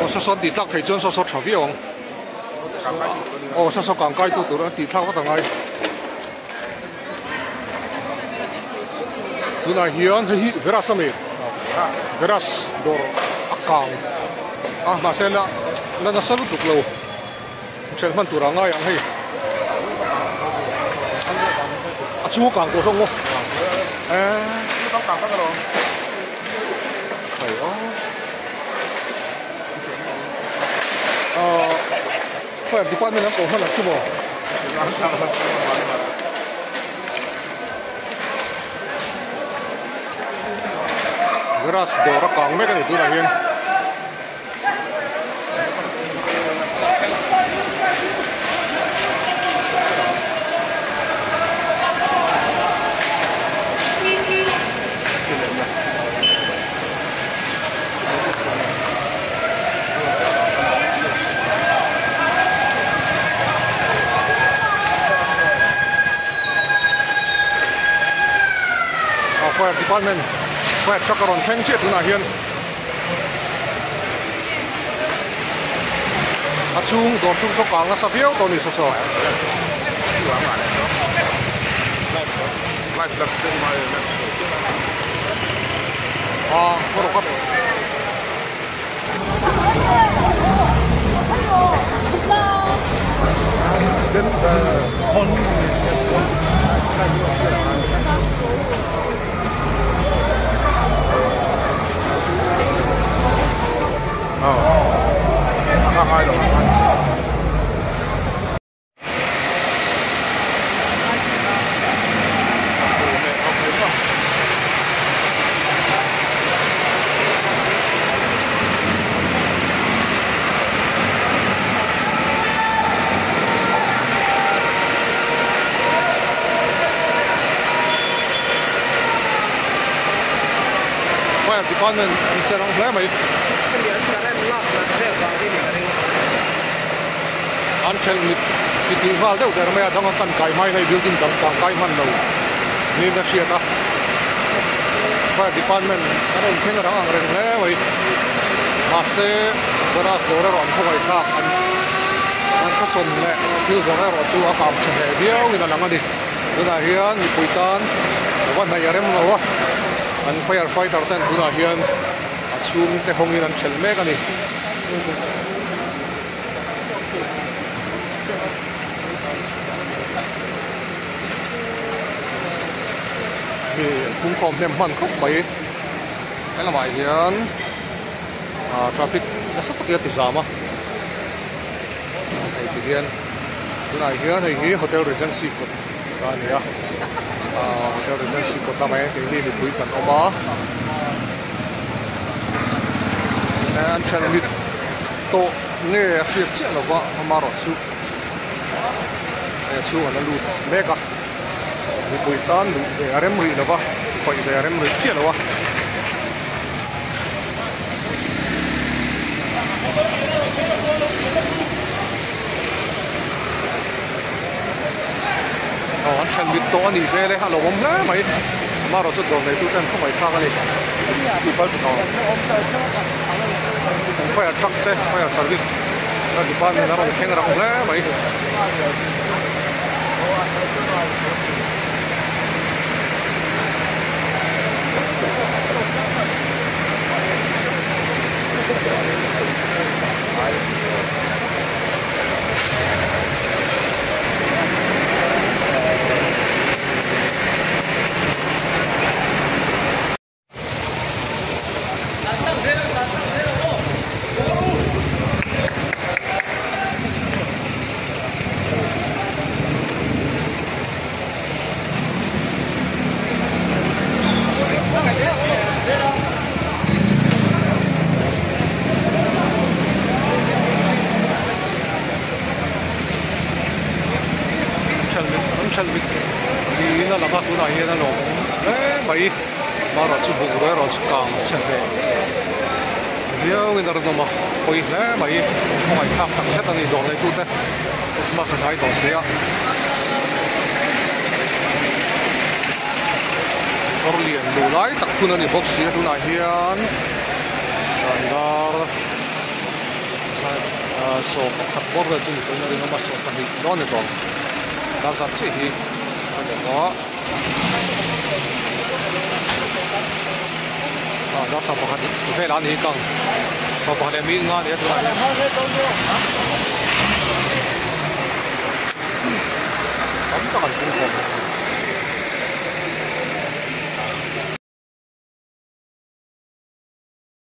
Aw saw saw an tih tlak thei chuan saw saw tha viau ang. Aw saw saw kang kai tu tur an tih thlak vat angai. Tunah hian hei hi Veras a ni. Veras dawr a kang a mahse la la nasa lutuk lo. Hrelh hman tur a ngai ang hei. A chhung a kang tawh zawk maw? Hei aw. Fire department an koh hman ang chu maw? Grass dawr a kang mek a ni tunah hian. Fire department fire truck a rawn thleng chiah tunah hian a chhung dawr chhung saw kang nasa viau tawh a ni saw saw. Fire department an che rang hle mai. An thelh mit ti tih nghal deuh der mai a dang a kan kai hmain hei building dang kang kai hman lo niin a hriat a fire department an rawn thleng rang ang reng hle mai mahse garage dawr erawh an khawngaih thlak an an khawsawn leh thil zawrh erawh chu a kang chhe hneh viau in a lang a ni tunah hian mipui tan va hnaih a rem lo a an fire fighter ten tunah hian a chhungte hawngin an thelh mek a ni. Mi an phungkhawm hnem hman khawp mai he lamah hian ah traffic nasa takin a ti zam a hei ti hian tunah hian hei hi hotel regency kawt a ni a ah hotel regency kawt lamah hian keini mipui kan awm a an thian mit tawh nge a hriat chiah lo va amarawh chu hei a chhungah an la lut mek a mipui tan luh ve a rem rih lo va khawih ve a rem rih chiah lo a. Aw an then mit tawh a nih hmel e a lo awm hle mai amarawh chu dawr neitu ten khawngaih thlak a ni fire truck te fire service department a rawn thleng rang hle mai. An ṭhelh mit niin a lang a tunah hian a lawm hle mai marawh chu bungrua erawh chu kang chhe hle viauin a rawn awm a pawi hle mai khawngaih thlak tak zet a ni dawr neitute Christmas a hnai tawh si a. Kawr lian duh lai tak hun a ni bawk si a tunah hian zan dar. Ahh 11 bawr vel chu ni tawhin a rinawm a, 12 dawn ni tawh ang. Dar zat chiah hi a ni a. Ah dar 11 velah a ni hi kang. 11 leh mi nga a ni a tunah hian.